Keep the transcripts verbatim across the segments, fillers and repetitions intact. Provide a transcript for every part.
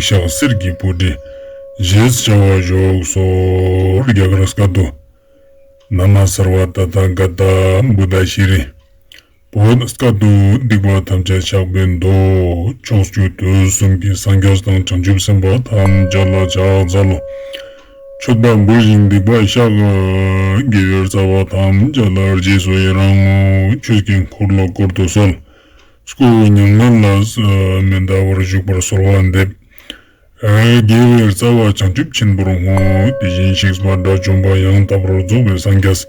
ཤཱཀྱ་གསེར་གྱི་སྤུ་གྲི་ཞེས་བྱ་བ་བཞུགས་སོ། རྒྱ་གར་སྐད་དུ། ན་མ་སརྦ་ཏ་ཐཱ་ག་ཏ་བུདྡྷ་ཤྲཱི། བོད་སྐད་དུ། སྡིག་པ་ཐམས་ཅད་བཤགས་པའི་མདོ། ཕྱོགས་བཅུ་དུས་གསུམ་གྱི་སངས་རྒྱས་དང་བྱང་ཆུབ་སེམས་དཔའ་ཐམས་ཅད་ལ་ཕྱག་འཚལ་ལོ། མཆོད་པ་འབུལ་ཞིང་སྡིག་པ་བཤགས། དགེ་བའི་རྩ་བ་ཐམས་ཅད་ལ་རྗེས་སུ་ཡི་རང་ངོ་། ཆོས་ཀྱི་འཁོར་ལོ་བསྐོར་དུ་གསོལ། སྐུ་ཉམས་ལེན་ལ་མི་འདའ་བར་བཞུགས་པར་གསོལ་བ་འདེབས། དགེ་བའི་རྩ་བ་བྱང་ཆུབ་ཆེན་པོར་བསྔོ། དེ་བཞིན་གཤེགས་པ་དགྲ་བཅོམ་པ་ཡང་དག་པར་རྫོགས་པའི་སངས་རྒྱས།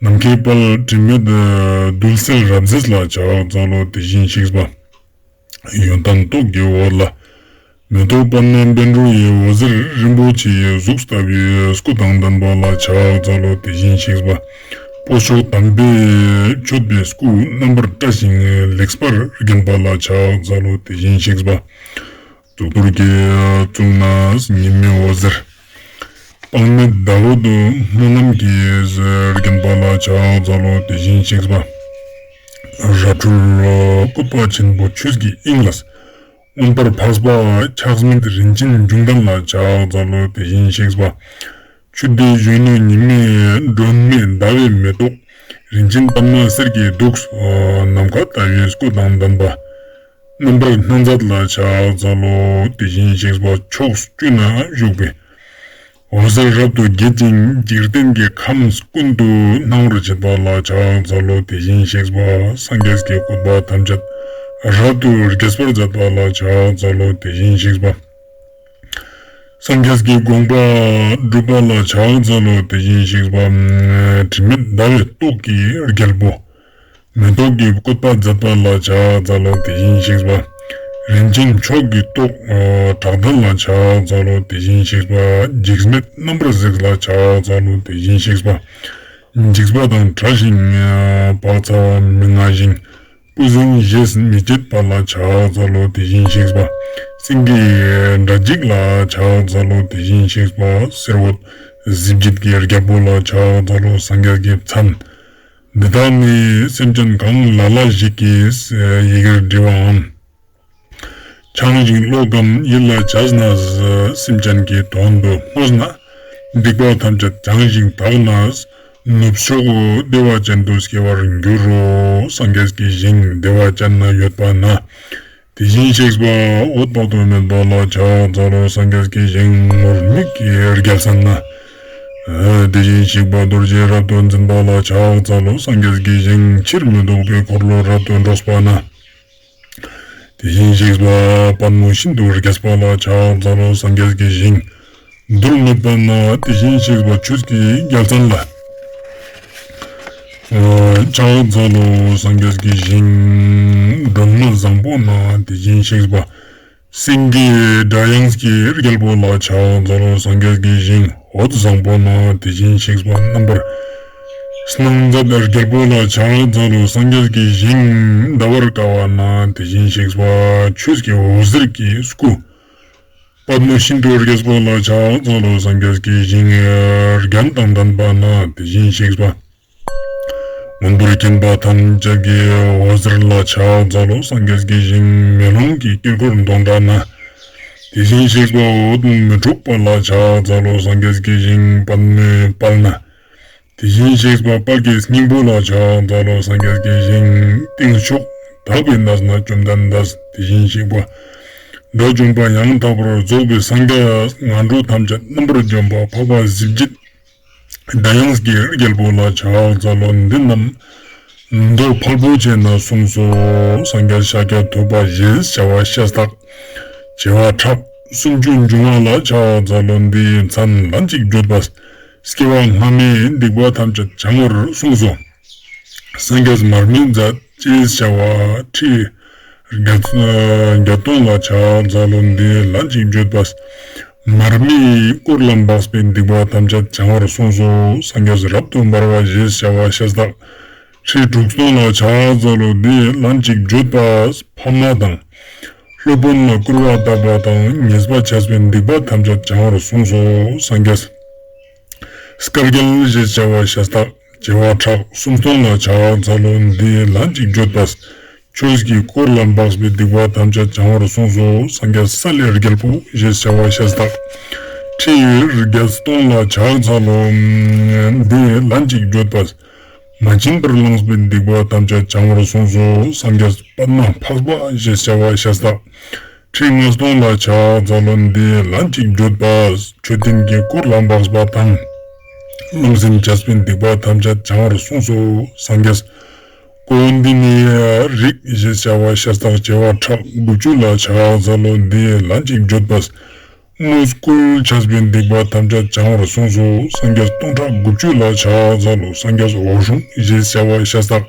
ནམ་མཁའི་དཔལ་དྲི་མེད་རྡུལ་གསལ་རབ་མཛེས་ལ་ཕྱག་འཚལ་ལོ། དེ་བཞིན་གཤེགས་པ་ཡོན་ཏན་ཏོག་གི་འོད་ལ། མེ་ཏོག་པདྨ་པཎ་གྲུ་ཡི་འོད་ཟེར་རིན་པོ་ཆེའི་གཟུགས་ལྟ་བུའི་སྐུ་དང་ལྡན་པ་ལ་ཕྱག་འཚལ་ལོ། དེ་བཞིན་གཤེགས་པ་སྤོས་མཆོག་དམ་པས་མཆོད་པའི་སྐུ་རྣམ་པར་བཀྲ་ཞིང་ལེགས་པར་བརྒྱན་པ་ལ་ཕྱག་འཚལ་ལོ། དེ་བཞིན་གཤེགས་པ་གཙུག་ཏོར་གྱི་གཙུག་ན་ཉི་མའི་འོད་ཟེར། དཔག་མེད་ཟླ་འོད་སྨོན་ལམ་གྱིས་བརྒྱན་པ་ལ་ཕྱག་འཚལ་ལོ། དེ་བཞིན་གཤེགས་པ་རབ་འཕྲོ་བཀོད་པ་ཆེན་པོ་ཆོས་ཀྱི་དབྱིངས་ལ་མངོན་པར་འཕགས་པ་ཆགས་མེད་རིན་ཆེན་འབྱུང་ལྡན་ལ་ཕྱག་འཚལ་ལོ། དེ་བཞིན་གཤེགས་པ་ཆུ་ཟླའི་གཞོན་ནུ་ཉི་མའི་སྒྲོན་མེ་ཟླ་བའི་མེ་ཏོག་རིན་ཆེན་པདྨ་གསེར་གྱི་གདུགས། ནམ་མཁའ་ལྟ་བུའི་སྐུ་དང་ལྡན་པ། རྣམ་པར་སྣང་མཛད་ལ་ཕྱག་འཚལ་ལོ། དེ་བཞིན་གཤེགས་པ་ཕྱོགས་བཅུ་ན་བཞུགས་པའི་འོད་ཟེར་རབ་ཏུ་འགྱེད་ཅིང་འཇིག་རྟེན་གྱི་ཁམས་ཀུན་ཏུ་སྣང་བར་བྱེད་པ་ལ་ཕྱག་འཚལ་ལོ། དེ་བཞིན་གཤེགས་པ་སངས་རྒྱས་ཀྱི་བཀོད་པ་ཐམས་ཅད་རབ་ཏུ་རྒྱས་པར་མཛད་པ་ལ་ཕྱག་འཚལ་ལོ། དེ་བཞིན་གཤེགས་པ་སངས་རྒྱས་ཀྱི་དགོངས་པ་སྒྲུབ་པ་ལ་ཕྱག་འཚལ་ལོ། དེ་བཞིན་གཤེགས་པ་དྲི་མེད་ཟླ་བའི་ཏོག་གི་རྒྱལ་པོ་མེ་ཏོག་གི་བཀོད་པ་མཛད་པ་ལ་ཕྱག་འཚལ་ལོ། དེ་བཞིན་གཤེགས་པ་རིན་ཆེན་མཆོག་གི་ཏོག་ཨ་བཀྲག་མདངས་ལ་ཕྱག་འཚལ་ལོ། དེ་བཞིན་གཤེགས་པ་འཇིགས་མེད་རྣམ་པར་གཟིགས་ལ་ཕྱག་འཚལ་ལོ། དེ་བཞིན་གཤེགས་པ་འཇིགས་པ་དང་བྲལ་ཞིང་ཨ་བག་ཚ་བ་མི་མངའ་ཞིང་སྤུ་ཟིང་ཞེས་མི་བྱེད་པ་ལ་ཕྱག་འཚལ་ལོ། དེ་བཞིན་གཤེགས་པ་སེང་གེའི་སྒྲ་འཇིགས་ལ་ཕྱག་འཚལ་ལོ། དེ་བཞིན་གཤེགས་པ་གསེར་འོད་གཟི་བརྗིད་ཀྱི་རྒྱལ་པོ་ལ་ཕྱག་འཚལ་ལོ། སངས་རྒྱས་ཀྱི་མཚན། འདི་དག་ནི་སེམས་ཅན་གང་ལ་ལ་ཞིག་གིས་ཡི་གེར་འབྲི་བའམ། འཆང་ཞིང་ཀློག་གམ་ཡིད་ལ་བྱས་ན། སེམས་ཅན་གྱི་དོན་དུ་བསྔོས་ན། སྡིག་པ་ཐམས་ཅད་བྱང་ཞིང་དག་ནས། ནུབ་ཕྱོགས་བདེ་བ་ཅན་དུ་སྐྱེ་བར་འགྱུར་རོ། སངས་རྒྱས་ཀྱི་ཞིང་བདེ་བ་ཅན་ན་ཡོད་པ་ན། དེ་བཞིན་གཤེགས་པ་འོད་དཔག་ཏུ་མེད་པ་ལ་ཕྱག་འཚལ་ལོ། སངས་རྒྱས་ཀྱི་ཞིང་ངུར་སྨྲིག་གི་རྒྱལ་མཚན་ན། དེ་བཞིན་གཤེགས་པ་རྡོ་རྗེ་རབ་ཏུ་འཛིན་པ་ལ་ཕྱག་འཚལ་ལོ། སངས་རྒྱས་ཀྱི་ཞིང་ཕྱིར་མི་ལྡོག་པའི་འཁོར་ལོ་རབ་ཏུ་འགྲོགས་པ་ན། དེ་བཞིན་གཤེགས་པ་པདྨོ་ཤིན་ཏུ་རྒྱས་པ་ལ་ཕྱག་འཚལ་ལོ། སངས་རྒྱས་ཀྱི་ཞིང་རྡུལ་མེད་པ་ན། དེ་བཞིན་གཤེགས་པ་ཆོས་ཀྱི་རྒྱལ་མཚན་ལ་ཕྱག་འཚལ་ལོ། སངས་རྒྱས་ཀྱི་ཞིང་སྒྲོན་མ་བཟང་པོ་ན། དེ་བཞིན་གཤེགས་པ་སེང་གེའི་སྒྲ་དབྱངས་ཀྱི་རྒྱལ་པོ་ལ་ཕྱག་འཚལ་ལོ། སངས་རྒྱས་ཀྱི་ཞིང་འོད་བཟང་པོ་ན། དེ་བཞིན་གཤེགས་པ་རྣམ་པར་སྣང་མཛད་རྒྱལ་པོ་ལ་ཕྱག་འཚལ་ལོ། སངས་རྒྱས་ཀྱི་ཞིང་ཟླ་བར་དཀར་བ་ན། དེ་བཞིན་གཤེགས་པ་ཆོས་ཀྱི་འོད་ཟེར་གྱི་སྐུ་པདྨོ་ཤིན་ཏུ་རྒྱས་པ་ལ་ཕྱག་འཚལ་ལོ། སངས་རྒྱས་ཀྱི་ཞིང་རྒྱན་དང་ལྡན་པ་ན། དེ་བཞིན་གཤེགས་པ་མངོན་པར་མཁྱེན་པ་ཐམས་ཅད་ཀྱི་འོད་ཟེར་ལ་ཕྱག་འཚལ་ལོ། སངས་རྒྱས་ཀྱི་ཞིང་མེ་ལོང་གི་དཀྱིལ་འཁོར་མདོངས་འདྲ་ན། དེ་བཞིན་གཤེགས་པ་འོད་མི་འཁྲུགས་པ་ལ་ཕྱག་འཚལ་ལོ། སངས་རྒྱས་ཀྱི་ཞིང་པདྨོའི་དཔལ་ན། དེ་བཞིན་གཤེགས་པ་དཔལ་གྱི་སྙིང་པོ་ལ་ཕྱག་འཚལ་ལོ། སངས་རྒྱས་ཀྱི་ཞིང་སྟེང་ཕྱོགས་དག་པའི་གནས་ན་བཅོམ་ལྡན་འདས། དེ་བཞིན་གཤེགས་པ་དགྲ་བཅོམ་པ་ཡང་དག་པར་རྫོགས་པའི་སངས་རྒྱས་ངན་འགྲོ་ཐམས་ཅད་རྣམ་པར་འཇོམས་པ་འཕགས་པ་གཟི་བརྗིད་སྒྲ་དབྱངས་ཀྱི་རྒྱལ་པོ་ལ་ཕྱག་འཚལ་ལོ། འདི་རྣམས་མདོ་ཕལ་པོ་ཆེ་ན་གསུངས་སོ། སངས་རྒྱས་ཤཱཀྱ་ཐུབ་པ་ཞེས་བྱ་བ་ཤ་སྟག་བྱེ་བ་ཕྲག་སུམ་ཅུ་འབྱུང་བ་ལ་ཕྱག་འཚལ་ལོ། འདིའི་མཚན་ལན་གཅིག་བརྗོད་པ། སྐྱེ་བ་སྔ་མའི་སྡིག་པ་ཐམས་ཅད་བྱང་བར་གསུངས་སོ། སངས་རྒྱས་མར་མེ་མཛད་ཅེས་བྱ་བ་ཁྲི་བརྒྱ་བརྒྱད་སྟོང་ལ་ཕྱག་འཚལ་ལོ། འདིའི་ལན་གཅིག་བརྗོད་པ། མར་མེའི་སྐོར་ལ་འབགས་པའི་སྡིག་པ་ཐམས་ཅད་བྱང་བར་གསུངས་སོ། སངས་རྒྱས་རབ་ཏུ་འབར་བ་ཞེས་བྱ་བ་ཤ་སྟག་ཁྲི་དྲུག་སྟོང་ལ་ཕྱག་འཚལ་ལོ། འདིའི་ལན་གཅིག་བརྗོད་པ། ཕ་མ་དང་སློབ་དཔོན་ལ་སྐུར་བ་བཏབ་པ་དང་ཉེས་པ་བྱས་པའི་སྡིག་པ་ཐམས་ཅད་བྱང་བར་གསུངས་སོ། སངས་རྒྱས་སྐལ་རྒྱལ་ཞེས་བྱ་བ་ཤ་སྟག་བྱེ་བ་ཕྲག་སུམ་སྟོང་ལ་ཕྱག་འཚལ་ལོ། འདིའི་ལན་གཅིག་བརྗོད་པ། ཆོས་ཀྱི་དཀོར་ལ་འབགས་པའི་སྡིག་པ་ཐམས་ཅད་བྱང་བར་གསུངས་སོ། སངས་རྒྱས་ས་ལེ་རྒྱལ་པོ་ཞེས་བྱ་བ་ཤ་སྟག། ཁྲིད་ཡོད་བརྒྱད་སྟོང་ལ་ཕྱག་འཚལ་ལོ། འདི་ལན་གཅིག་བརྗོད་པ། མ་བྱིན་པར་བླངས་པའི་སྡིག་པ་ཐམས་ཅད་བྱང་བར་གསུངས་སོ། སངས་རྒྱས་པདྨ་འཕགས་པ་ཞེས་བྱ་བ་ཤ་སྟག། ཁྲིད་ལྔ་སྟོང་ལ་ཕྱག་འཚལ་ལོ། འདི་ལན་གཅིག་བརྗོད་པ། མཆོད་རྟེན་གྱི་དཀོར་ལ་འབགས་པ་དང་། རླུང་སེམས་བྱས་པའི་སྡིག་པ་ཐམས་ཅད་བྱང་བར་གསུངས་སོ། སངས་རྒྱས་ཀོ་ཎྡ་ནི་རིགས་ཞེས་བྱ་བ་ཤ་སྟག་བྱེ་བ་ཕྲག་དགུ་བཅུ་ལ་ཕྱག་འཚལ་ལོ། འདི་ལན་གཅིག་བརྗོད་པ། དངོས་སྐུལ་བྱས་པའི་སྡིག་པ་ཐམས་ཅད་བྱང་བར་གསུངས་སོ། སངས་རྒྱས་སྟོང་ཕྲག་དགུ་བཅུ་ལ་ཕྱག་འཚལ་ལོ། སངས་རྒྱས་འོད་སྲུང་ཞེས་བྱ་བ་ཤ་སྟག།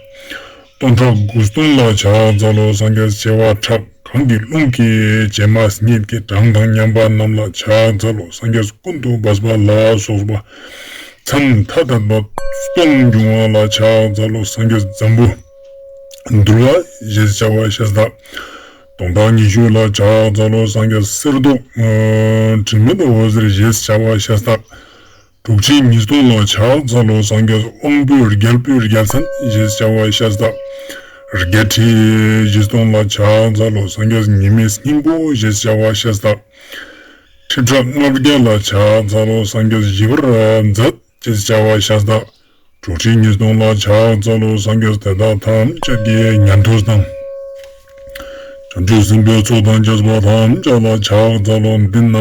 སྟོང་ཕྲག་དགུ་སྟོང་ལ་ཕྱག་འཚལ་ལོ། སངས་རྒྱས་བྱེ་བ་ཕྲག་གང་གི་རླུང་གིས་བྱེ་མ་སྙེད་ཀྱི་གྲངས་དང་མཉམ་པ་རྣམས་ལ་ཕྱག་འཚལ་ལོ། སངས་རྒྱས་ཀུན་ཏུ་སྦས་པ་ལ་སོགས་པ་མཚན་ཐ་དད་པ་སྟོང་འབྱུང་བ་ལ་ཕྱག་འཚལ་ལོ། སངས་རྒྱས་འཛམ་བུ་འདུལ་བ་ཞེས་བྱ་བ་ཤ་སྟག། སྟོང་ཕྲག་ཉི་ཤུ་ལ་ཕྱག་འཚལ་ལོ། སངས་རྒྱས་གསེར་མདོག་དྲི་མེད་འོད་ཟེར་ཞེས་བྱ་བ་ཤ་སྟག། དྲུག་ཁྲི་ཉིས་སྟོང་ལ་ཕྱག་འཚལ་ལོ། སངས་རྒྱས་དབང་པོའི་རྒྱལ་པོའི་རྒྱལ་མཚན་ཞེས་བྱ་བ་ཤ་སྟག། བརྒྱད་ཁྲི་བཞི་སྟོང་ལ་ཕྱག་འཚལ་ལོ། སངས་རྒྱས་ཉི་མའི་སྙིང་པོ་ཞེས་བྱ་བ་ཤ་སྟག། ཁྲི་ཕྲག་ལྔ་བརྒྱ་ལ་ཕྱག་འཚལ་ལོ། སངས་རྒྱས་ཞི་བར་མཛད་ཅེས་བྱ་བ་ཤ་སྟག། དྲུག་ཁྲི་ཉིས་སྟོང་ལ་ཕྱག་འཚལ་ལོ། སངས་རྒྱས་དེ་དག་ཐམས་ཅད་ཀྱི་ཉན་ཐོས་དང་། བྱང་ཆུབ་སེམས་དཔའི་ཚོགས་དང་བཅས་པ་ཐམས་ཅད་ལ་ཕྱག་འཚལ་ལོ། འདི་རྣམས་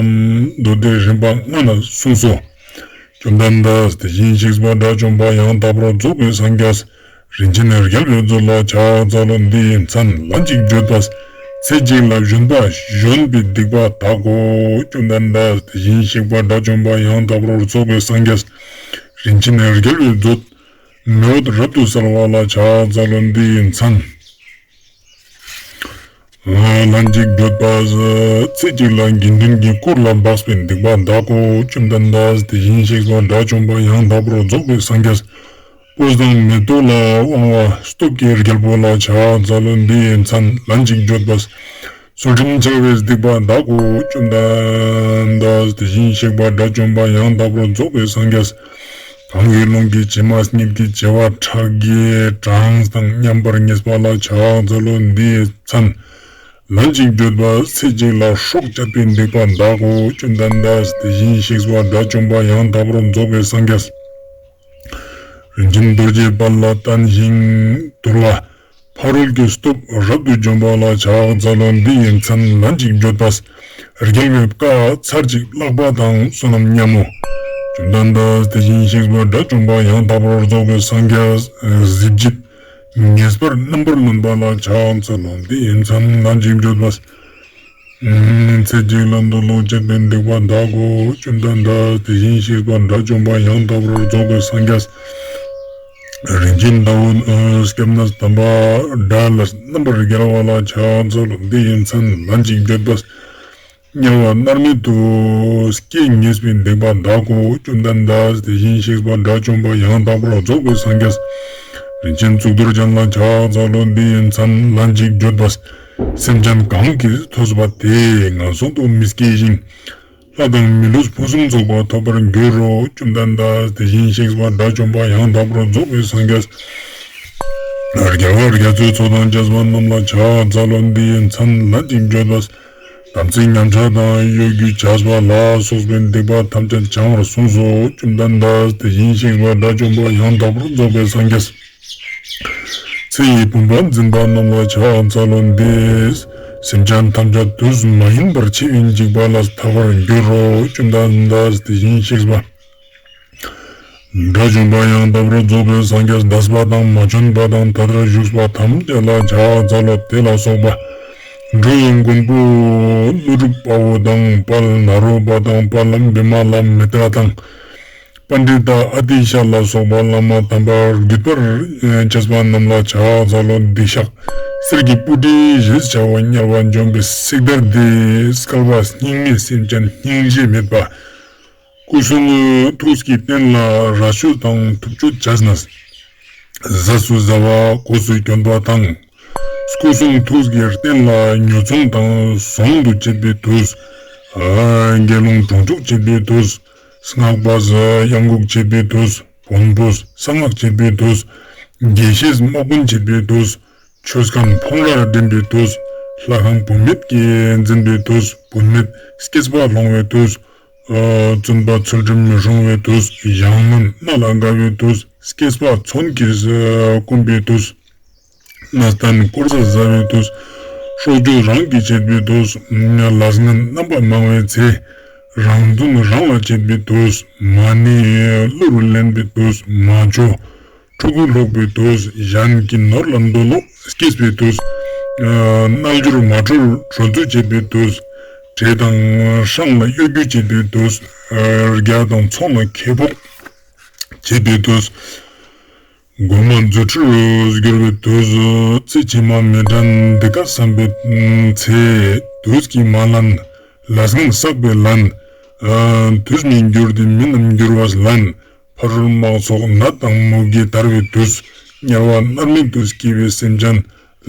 མདོ་སྡེ་རིམ་པ་ལྔ་ན་གསུངས་སོ། བཅོམ་ལྡན་འདས་དེ་བཞིན་གཤེགས་པ་དགྲ་བཅོམ་པ་ཡང་དག་པར་རྫོགས་པའི་སངས་རྒྱས། རིན་ཆེན་རྒྱལ་བའི་མཛོད་ལ་ཕྱག་འཚལ་ལོ། འདི་ཡི་མཚན་ལན་གཅིག་བརྗོད་པ། ཚེ་གཅིག་ལ་བཞོན་པ་བཞོན་པའི་སྡིག་པ་དག་གོ། བཅོམ་ལྡན་འདས་དེ་བཞིན་གཤེགས་པ་དགྲ་བཅོམ་པ་ཡང་དག་པར་རྫོགས་པའི་སངས་རྒྱས། རིན་ཆེན་རྒྱལ་བའི་མཛོད། མེ་འོད་རབ་ཏུ་གསལ་བ་ལ་ཕྱག་འཚལ་ལོ། འདི་ཡི་མཚན་ལན་གཅིག་བརྗོད་པ། ཚེ་གཅིག་ལ་དགེ་འདུན་གྱི་དཀོར་ལ་འབགས་པའི་སྡིག་པ་དག་གོ། བཅོམ་ལྡན་འདས་དེ་བཞིན་གཤེགས་པ་དགྲ་བཅོམ་པ་ཡང་དག་པར་རྫོགས་པའི་སངས་རྒྱས། སྤོས་དང་མེ་ཏོག་ལ་དབང་བ་སྟོབས་ཀྱི་རྒྱལ་པོ་ལ་ཕྱག་འཚལ་ལོ། འདི་ཡི་མཚན་ལན་གཅིག་བརྗོད་པ། ཚུལ་ཁྲིམས་འཆལ་བའི་སྡིག་པ་དག་གོ། བཅོམ་ལྡན་འདས་དེ་བཞིན་གཤེགས་པ་དགྲ་བཅོམ་པ་ཡང་དག་པར་རྫོགས་པའི་སངས་རྒྱས། གང་གི་རླུང་གིས་བྱེ་མ་སྙེད་ཀྱི་བྱེ་བ་ཕྲག་བརྒྱའི་གྲངས་དང་མཉམ་པར་ངེས་པ་ལ་ཕྱག་འཚལ་ལོ། འདི་ཡི་མཚན་ལན་གཅིག་བརྗོད་པ། ཚེ་གཅིག་ལ་སྲོག་བཅད་པའི་སྡིག་པ་དག་གོ། བཅོམ་ལྡན་འདས་དེ་བཞིན་གཤེགས་པ་དགྲ་བཅོམ་པ་ཡང་དག་པར་རྫོགས་པའི་སངས་རྒྱས། རིན་ཆེན་རྡོ་རྗེའི་དཔལ་ལ་བརྟེན་ཞིང་དུལ་བ། ཕ་རོལ་གྱི་སྟོབས་རབ་ཏུ་འཇོམས་པ་ལ་ཕྱག་འཚལ་ལོ། འདི་ཡི་མཚན་ལན་གཅིག་བརྗོད་པ། རྒྱལ་བའི་བཀའ་ཚར་གཅིག་བཀླག་པ་དང་བསོད་ནམས་མཉམ་མོ། བཅོམ་ལྡན་འདས་དེ་བཞིན་གཤེགས་པ་དགྲ་བཅོམ་པ་ཡང་དག་པར་རྫོགས་པའི་སངས་རྒྱས། གཟི་བརྗིད་ངེས་པར་རྣམ་པར་གནོན་པ་ལ་ཕྱག་འཚལ་ལོ། འདི་ཡི་མཚན་ལན་གཅིག་བརྗོད་པ། ཚེ་གཅིག་ལ་འདོད་ལོག་བཅས་པའི་སྡིག་པ་དག་གོ། བཅོམ་ལྡན་འདས་དེ་བཞིན་གཤེགས་པ་དགྲ་བཅོམ་པ་ཡང་དག་པར་རྫོགས་པའི་སངས་རྒྱས། རིན་ཆེན་ཟླ་འོད་སྐྱབས་གནས་དམ་པ་དགྲ་ལ་རྣམ་པར་རྒྱལ་བ་ལ་ཕྱག་འཚལ་ལོ། འདི་ཡི་མཚན་ལན་གཅིག་བརྗོད་པ། དམྱལ་བ་མནར་མེད་དུ་སྐྱེ་ངེས་པའི་སྡིག་པ་དག་གོ། བཅོམ་ལྡན་འདས་དེ་བཞིན་གཤེགས་པ་དགྲ་བཅོམ་པ་ཡང་དག་པར་རྫོགས་པའི་སངས་རྒྱས། རིན་ཆེན་གཙུག་ཏོར་ཅན་ལ་ཕྱག་འཚལ་ལོ། འདི་ཡི་མཚན་ལན་གཅིག་བརྗོད་པ། སེམས་ཅན་གང་གིས་ཐོས་པ་དེས་ངན་སོང་དུ་མི་སྐྱེ་ཞིང་། ལྷ་དང་མི་ལུས་ཕུན་སུམ་ཚོགས་པ་ཐོབ་པར་འགྱུར་རོ། བཅོམ་ལྡན་འདས་དེ་བཞིན་གཤེགས་པ་དགྲ་བཅོམ་པ་ཡང་དག་པར་རྫོགས་པའི་སངས་རྒྱས། རྒྱལ་བ་རྒྱ་མཚོའི་ཚོགས་དང་བཅས་པ་རྣམས་ལ་ཕྱག་འཚལ་ལོ། འདི་ཡི་མཚན་ལན་གཅིག་བརྗོད་པ། དམ་ཚིག་ཉམས་ཆག་དང་གཡོ་སྒྱུ་བྱ་བ་ལ་སོགས་པའི་སྡིག་པ་ཐམས་ཅད་བྱང་བར་གསུངས་སོ། བཅོམ་ལྡན་འདས་དེ་བཞིན་གཤེགས་པ་དགྲ་བཅོམ་པ་ཡང་དག་པར་རྫོགས་པའི་སངས་རྒྱས། ཚེ་ཡི་བུམ་པ་འཛིན་པ་རྣམས་ལ་ཕྱག་འཚལ་ལོ། འདིས་སེམས་ཅན་ཐམས་ཅད་དུས་མ་ཡིན་པར་འཆི་བའི་འཇིགས་པ་ལས་ཐར་བར་འགྱུར་རོ། བཅོམ་ལྡན་འདས་དེ་བཞིན་གཤེགས་པ་དགྲ་བཅོམ་པ་ཡང་དག་པར་རྫོགས་པའི་སངས་རྒྱས། འདས་པ་དང་མ་བྱོན་པ་དང་ད་ལྟར་བཞུགས་པ་ཐམས་ཅད་ལ་ཕྱག་འཚལ་ལོ། དེ་ལ་སོགས་པ་འགྲོ་བའི་མགོན་པོ་ཀླུ་སྒྲུབ་དཔའ་བོ་དང་དཔལ་ནཱ་རོ་པ་དང་དཔལ་བི་མ་ལ་མི་ཏྲ་དང་། པཎྜི་ཏ་ཨ་ཏི་ཤ་ལ་སོགས་པ་བླ་མ་དམ་པར་གྱུར་པར་བཅས་པ་རྣམས་ལ་ཕྱག་འཚལ་ལོ། འདི་ཤཱཀྱ་གསེར་གྱི་སྤུ་གྲི་ཞེས་བྱ་བ་དམྱལ་བ་འཇོམས་པའི་བསིལ་དར་ཏེ། བསྐལ་པ་སྙིགས་མའི་སེམས་ཅན་སྙིང་རྗེ་མེད་པ། སྐུ་གསུང་ཐུགས་ཀྱི་རྟེན་ལ་རྭ་ཅོ་དང་ཐུབ་ཅོ་བྱས་ནས། གཟས་སུ་གཟེར་བ་གོས་སུ་གྱོན་པ་དང་། སྐུ་གསུང་ཐུགས་ཀྱི་རྟེན་ལ་ཉོ་ཚོང་དང་ཟོང་དུ་བྱེད་པའི་དུས། དགེ་སློང་གྲོང་འཇུག་བྱེད་པའི་དུས། སྔགས་པས་གཡང་འགུགས་བྱེད་པའི་དུས། བོན་པོས་གསང་སྔགས་བྱེད་པའི་དུས། དགེ་བཤེས་དམག་དཔོན་བྱེད་པའི་དུས། ཆོས་ཁང་ཕུང་ར་འགྲིམ་པའི་དུས། ལྷ་ཁང་བུད་མེད་ཀྱིས་འཛིན་པའི་དུས། བུད་མེད་སྐྱེས་པ་སློང་བའི་དུས། བཙུན་པ་ཚུལ་ཁྲིམས་སྲུང་བའི་དུས། ཡང་སྨོན་སྣ་ལ་དགའ་བའི་དུས། སྐྱེས་པ་མཚོན་གྱིས་བསྐུམ་པའི་དུས། སྣ་བརྟན་དཀོར་ཟས་ཟ་བའི་དུས། སྲོག་གཅོད་རང་གིས་བྱེད་པའི་དུས། ལས་ངན་རྣམ་པ་མང་བའི་ཚེ། རང་དོན་རང་ལ་བྱེད་པའི་དུས། མ་ཎི་གླུ་རུ་ལེན་པའི་དུས། མ་འཇོ་ཕྲུ་གུ་སློག་པའི་དུས། གཞན་གྱི་ནོར་ལ་འདོད་བློ་སྐྱེས་པའི་དུས། རྣལ་འབྱོར་མ་གྲོལ་གྲོལ་འདུ་བྱེད་པའི་དུས། བྲེ་དང་ཧྲང་ལ་གཡོ་སྒྱུ་བྱེད་པའི་དུས། རྒྱ་དང་ཚོང་ལ་ཁེ་སྤོགས་བྱེད་པའི་དུས། མགོ་མ་རྫུ་འཕྲུལ་བསྒྱུར་བའི་དུས། ཚེ་ཕྱི་མ་མི་འདྲ་འདི་ཀ་བསམ་པའི་ཚེ། དུས་ཀྱིས་མ་ལན་ལས་ངན་བསགས་པའི་ལན། དུས་ནི་འགྱུར་ཏེ་མི་རྣམས་འགྱུར་བ་ལན། ཕ་རོལ་དམག་ཚོགས་ནད་དང་མུ་གེས་དར་བའི་དུས། དམྱལ་བ་མནར་མེད་དུ་སྐྱེ་བའི་སེམས་ཅན་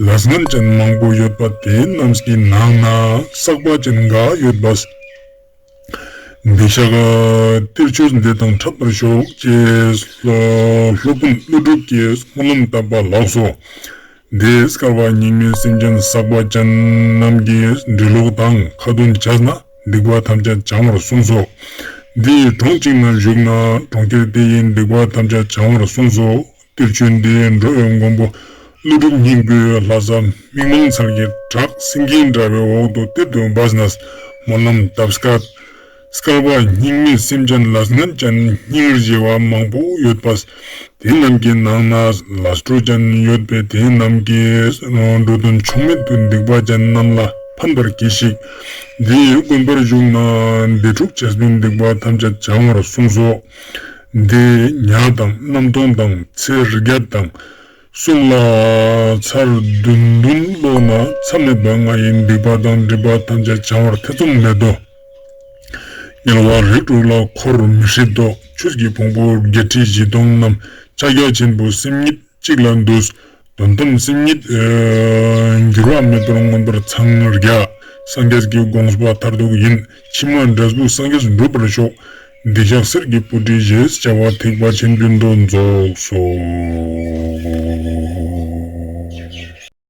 ལས་ངན་ཅན་མང་པོ་ཡོད་པ་དེ་རྣམས་ཀྱི་ནང་ན་བསགས་པ་ཅན་འགའ་ཡོད་པ། འདི་ཤག་གཏེར་ཆོས་འདི་དང་འཕྲད་པར་ཤོག་ཅེས་སློབ་དཔོན་ཀླུ་སྒྲུབ་ཀྱིས་སྨོན་ལམ་བཏབ་པ་ལགས་སོ། འདི་བསྐལ་པ་སྙིགས་མའི་སེམས་ཅན་བསགས་པ་ཅན་རྣམས་ཀྱིས་འབྲི་ཀློག་དང་ཁ་ཏོན་བྱས་ན་སྡིག་པ་ཐམས་ཅད་བྱང་བར་གསུངས་སོ། འདི་ཡི་གྲོང་གཅིག་ན་བཞུགས་ན་གྲོང་ཁྱེར་དེ་ཡི་སྡིག་པ་ཐམས་ཅད་བྱང་བར་གསུངས་སོ། གཏེར་ཆོས་འདི་འགྲོ་བའི་མགོན་པོ་ཀླུ་སྒྲུབ་སྙིང་པོའི་ལྷ་ས་མིག་མང་ཚལ་གྱི་བྲག་སེང་གེ་འདྲ་བའི་འོག་ཏུ་གཏེར་དུ་སྦས་ནས་སྨོན་ལམ་བཏབ་སྐད། བསྐལ་པ་སྙིགས་མའི་སེམས་ཅན་ལས་ངན་ཅན་སྙིང་རྗེ་བ་མང་པོ་ཡོད་པ། དེ་རྣམས་ཀྱི་ནང་ན་ལས་འཕྲོ་ཅན་ཡོད་པས་དེ་རྣམས་ཀྱིས་འགྲོ་དོན་ཕྱོགས་མེད་དུ་སྡིག་པ་ཅན་རྣམས་ལ་ཕན་པར་གྱིས་ཤིག། འདི་ཡི་དགོན་པར་བཞུགས་ན་སྡེ་དྲུག་བྱས་པའི་སྡིག་པ་ཐམས་ཅད་བྱང་བར་གསུངས་སོ། འདི་ཉ་དང་གནམ་སྟོང་དང་ཚེས་བརྒྱད་དང་གསུམ་ལ་ཚར་བདུན་བདུན་ཀློག་ན་མཚམས་མེད་པ་ལྔ་ཡི་སྡིག་པ་དང་སྒྲིབ་པ་ཐམས་ཅད་བྱང་བར་ཐེ་ཚོམ་མེད་དོ། དམྱལ་བ་རིགས་དྲུག་ལ་འཁོར་མི་སྲིད་དོ། ཆོས་ཀྱི་ཕུང་པོ་བརྒྱད་ཁྲི་བཞི་སྟོང་རྣམས་ཕྱག་རྒྱ་ཆེན་པོ་སེམས་ཉིད་གཅིག་ལ་འདུས། དོན་དམ་སེམས་ཉིད་འགྱུར་བ་མེད་པར་མངོན་པར་འཚང་རྒྱ། སངས་རྒྱས་ཀྱི་དགོངས་པ་མཐར་ཐུག་ཡིན། ཕྱི་མ་འབྲས་བུ་སངས་རྒྱས་འགྲུབ་པར་ཤོག། འདི་ཞག་གསེར་གྱི་སྤུ་གྲི་ཞེས་བྱ་བ་ཐེག་པ་ཆེན་པོའི་མདོ་རྫོགས་སོ།